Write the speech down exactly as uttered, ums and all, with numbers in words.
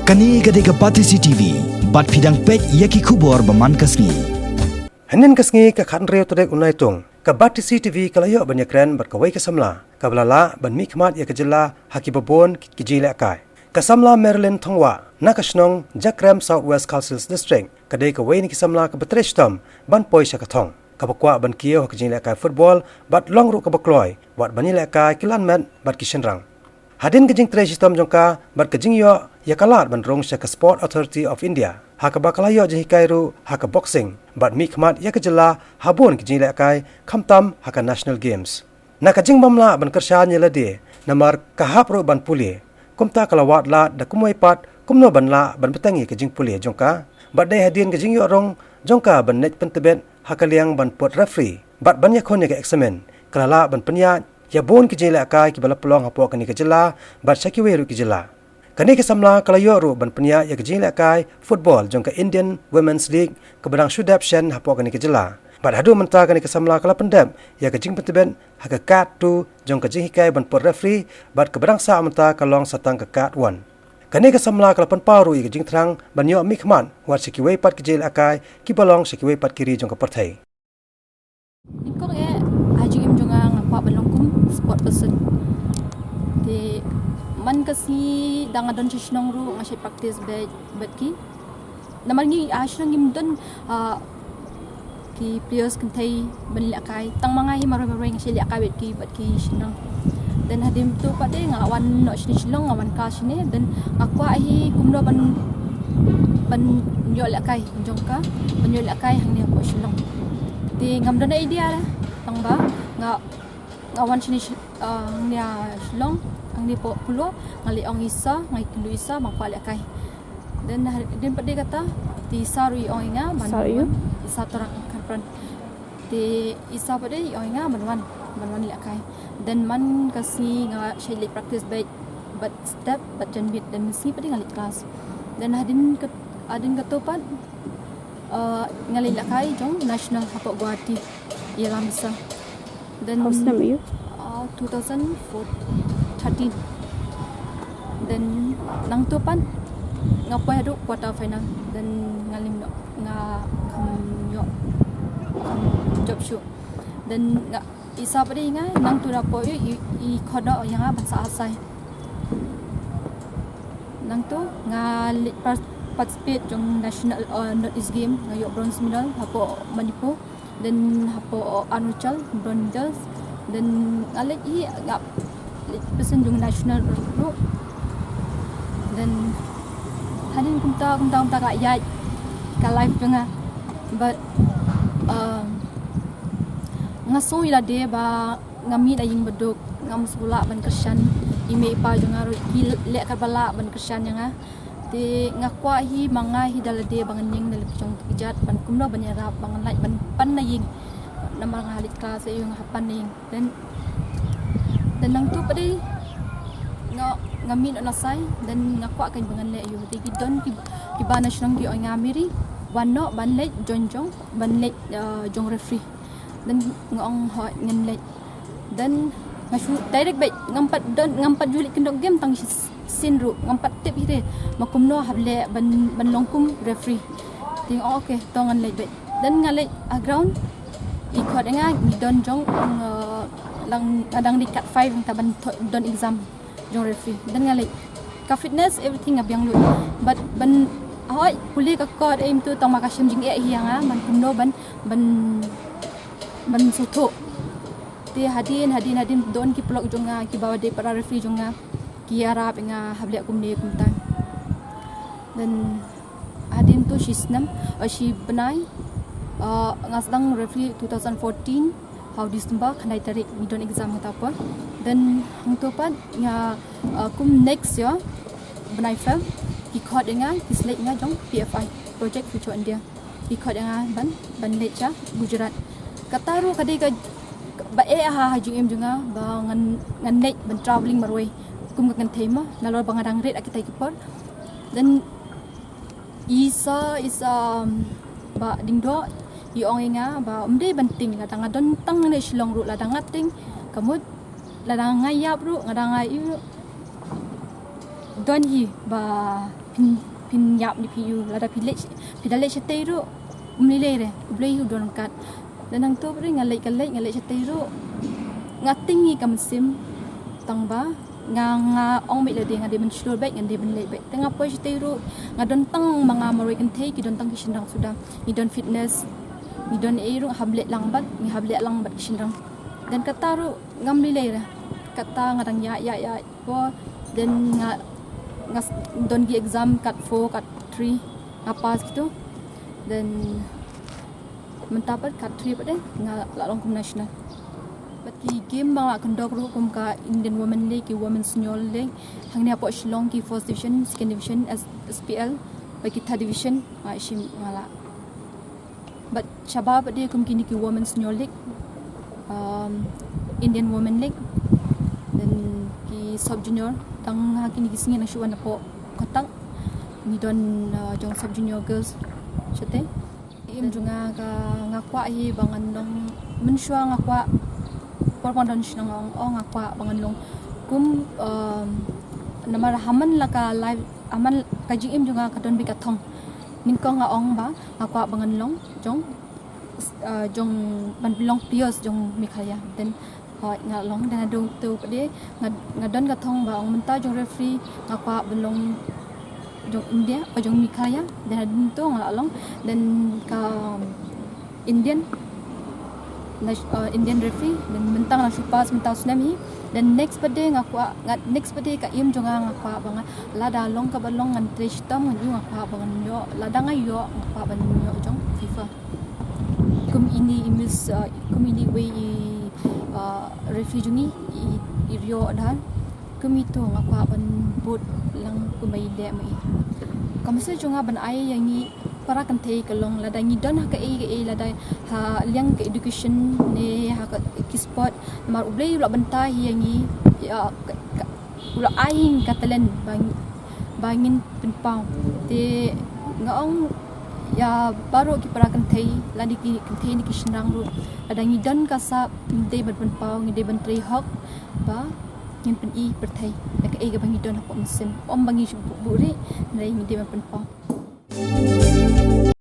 Kane ka dei ka Batesi T V, bad phi dang peit ïa ki khubor ba man ka sngi. Hynnin ka sngi ka khathynriew tarik u Naitung, ka Batesi T V ka la ïoh ban ïakren bad kawei ka samla kaba la lah ban mihkhmat ïa ka jylla ha kiba bun ki, ki jingïalehkai. Ka samla Marilyn Thongwah na ka shnong Jakrem, South West Khasi Hills District, ka dei kawei na ki samla kaba trei shitom ban poi sha ka thong, kaba kwah ban kiew ha ka jingïalehkai football bad long ruh kaba kloi wat ban ïalehkai ki lanmet bad ki shynrang. Hadien ka jingtrei shitom jong ka bad ka jingïoh ïa ka lad ban rung sha ka Sport Authority of India, ha kaba ka la ïoh jinghikai ruh ha ka boxing bad mihkhmat ïa ka jylla ha bun ki jingïalehkai, khamtam ha ka National Games. Na ka jingbym lah ban kyrshan ïa lade namar ka hap ruh ban pule, kumta ka la wad lad da kumwei pat kumno ban lah ban bteng ïa ka jingpule jong ka. Bad dei hadien ka jingïoh rung jong ka ban leit pyntbit ha ka liang ban put referee bad ban ïakhun ïa ka eksamin, ka la lah ban pynïaid ïa bun ki jingïalehkai kiba la pynlong hapoh kane ka jylla bad sha kiwei ruh ki jylla. Kane ka samla ka la ïoh ruh ban pynïaid ïa ka jingïalehkai football jong ka Indian Women's League kaba dang shu dep shen hapoh kane ka jylla. Bad haduh mynta kane ka samla ka la pyndep ïa ka jingpyntbit ha ka CAT two jong ka jinghikai ban put referee, bad kaba dang sah mynta ka long sa tang ka CAT one. Kane ka samla ka la pynpaw ruh ïa ka jingthrang ban ïoh mihkhmat wat sha kiwei pat ki jingïalehkai kiba long sha kiwei pat ki ri jong ka pyrthei. Nyngkong eh, ha jingim jong nga nga kwah ban long kum sport person. Te man ka sngi da nga don sha shnong ruh nga shait practice bad, bad ki. Namar ngi ha shnong ngim don, ah, ki players kynthei ban lehkai. Tang ma nga hi marwei marwei nga shait lehkai bad ki, bad ki shynrang. Then hadien tu pat de nga la wan noh shane Shillong, nga wan ka shane, then nga kwah hi kumno ban, ban ïoh lehkai jong ka, ban ïoh lehkai hangne hapoh Shillong. Te ngam don idea lah, tang ba nga, nga wan shane Shi-, ah, hangne ha Shillong, hangne hapoh Kulo, nga leit ong ïa i Sir, nga ïakynduh ïa i Sir ba nga kwah lehkai. Then hadien pat de kata, te i Sir ruh i ong ïa nga ban, Sir ïa? I Sir Torang Kharpran. Te i Sir pat de i ong ïa nga ban wan, ban wan lehkai. Then man ka sngi nga shait leit practice bad, bad step, bad janmiet, then sngi pat de nga leit class. Then hadien kat-, hadien katto pat, uh, nga leit lehkai jong national hapoh Guwahati, ïalam i Sir. Then, hynnin snem ïa u? Uh, two thousand four, thirteen. Then nangto pat nga poi haduh quarter final. Then nga lim noh, nga kham ïoh, kham jop shuh. Then nga, i Sir pat de i ong ïa nga nangto da poi i, i khot noh ïa nga ban sah asai. Nangto nga leit par-, participate jong national, uh, North East Game, nga ïoh bronze medal hapoh Manipur. Then hapoh Arunachal, bronze medals. Then nga leit hi, nga leit pyrshang jong national ruh. Then hadien kumta, kumta, kumta ka ïaid ka life jong nga. But, um, nga sngew ïa lade ba nga mih na ïing ba duk, ngam sngewlah ban kyrshan. I mei i pa jong nga ruh ki leh katba lah ban kyrshan ïa nga. Te nga kwah hi ma nga hi da lade ba ngan ïeng na la ki jong ki kjat ban kumno ban ïarap, ba ngan lah ban pan na ïing. Namar nga leit class ïa u nga pan na ïing. Then, then nangto pat de nga, nga mih noh na side, then nga kwah kein ba ngan leh ïa u. Te ki don ki, kiba na shnong ki ong ïa nga, Mary, wan noh ban leit jong, jong, ban leit, uh, jong referee. Then nga ong hooid ngan leit. Then nga shu direct beit, ngam pat don, ngam pat ju leit kyndong game tang shi sien ruh, ngam pat tip hi te ma kumno hap leh ban, ban long kum referee. Te nga ong okay, to ngan leit beit. Then nga leit ha ground, i khot ïa nga, ngi don jong, uh, dang, dang dei kat five, nangta ban tho-, don exam jong referee. Then nga leit, ka fitness, everything nga biang lut. But ban, hooid, pule ka court, eh, mynta tang ma ka shem jingeh hi ïa nga ban kumno ban, ban, ban sngewthuh. Te hadien, hadien, hadien don ki paralok jong nga, kiba dei para referee jong nga, ki ïarap ïa nga hap leh kumne kumta. Then hadien to shi snem, uh, shi bnai, uh, nga sdang referee two thousand fourteen, ha u December, khyndai tarik, ngi don exam mynta por. Then hangto pat nga, uh, kum next year, bnai Feb, ki khot ïa nga, ki select ïa nga jong P F I, Project Future India. Ki khot ïa nga ban, ban leit sha Gujarat. Kata ruh ka dei kaba eh ha, ha jingim jong nga, ba ngan, ngan leit ban travelling marwei kum ka kynthei mo, nalor ba nga dang rit ha kita ki por. Then i Sir, i Sir, um, Bah Diengdoh, i ong ïa nga ba ym dei ban tieng, lada nga don tang ne Shillong ruh, lada nga tieng, ka mut lada nga ïap ruh, lada nga ïoh ruh, don hi ba Phin, phin ïap ne phi ïu, lada phi leit, phi da leit shatei ruh, um lei lei re, U Blei u don ryngkat. Te nangta pat de nga leit ka leit, nga leit shatei ruh, nga tieng ïa ka mynsiem, tang ba nga, nga ong beit lade nga dei ban shlur beit, nga dei ban leit beit. Te nga poi shatei ruh, nga don tang ma nga marwei kynthei, ki don tang ki shynrang suda. Ngi don fitness, ngi don ei ruh, hap leit lang bad, ngi hap leit lang bad ki shynrang. Te kata ruh ngam lei lei re. Kata nga dang ïaid ïaid ïaid por, then nga, nga s-, don ki exam kat four, kat three, nga pass kitu. Then mynta pat kat three pat de nga la long kum national. Bad ki game ba nga la kyndok ruh kum ka Indian Women League, ki Women Senior League, hangne hapoh Shillong ki first division, second division, S-, S P L, bad ki third division, nga shim nga la. Bad shabar pat de kum kine ki Women Senior League, um, Indian Women League, then ki sub junior, tang ha kine ki sngi nga shu wan hapoh Kotak. Ngi don, uh, jong sub junior girls shatei. Im jong nga ka, nga kwah hi ba ngan long, mynshuwa nga kwah, por ba nga don shnong nga ong, oh, nga kwah ba ngan long kum, um, namar ha man la ka life, ha man ka jingim jong nga ka don beit ka thong. Nyngkong nga ong ba nga kwah ba ngan long jong, uh, jong, ban long players jong Meghalaya. Then, hooid, nga long, then haduh tu pat de nga, nga don ka thong ba ong mynta jong referee nga kwah ban long jong India, oh, jong Meghalaya. Then haduh tu nga la long, then ka Indian, na, uh, Indian referee, then mynta nga la shu pass mynta u snem hi. Then next pat de nga kwah, nga, next pat de ka aim jong nga, nga kwah ba nga, lada long kaba long ngan trei shitom, ngan ïoh, nga kwah ba ngan ïoh, lada nga ïoh nga kwah ban ïoh jong FIFA. Kum ine i miss, uh, kum ine iwei i, uh, referee jong ngi, i, i Rio Adar. Kum itu nga kwah ban bud lang kumba i leh ma i. Ka message jong nga ban ai ïa ngi para kynthei ka long, lada ngi don ha kaei kaei, lada ha liang ka education ne ha ka, ki sport, namar U Blei u la bynta hi ïa ngi, ïa ka, ka, u la ai ïa ngi ka talent ba ngi, ba ngin pynpaw. Te nga ong ïa baroh ki para kynthei, lane ki kynthei ne ki shynrang ruh, lada ngi don ka sap, ngi dei ban pynpaw, ngi dei ban trei hok ba ngin pyni pyrthei da kaei kaba ngi don hapoh mynsiem. Ym ba ngi shu buh, buhrieh, hynrei ngi dei ban pynpaw.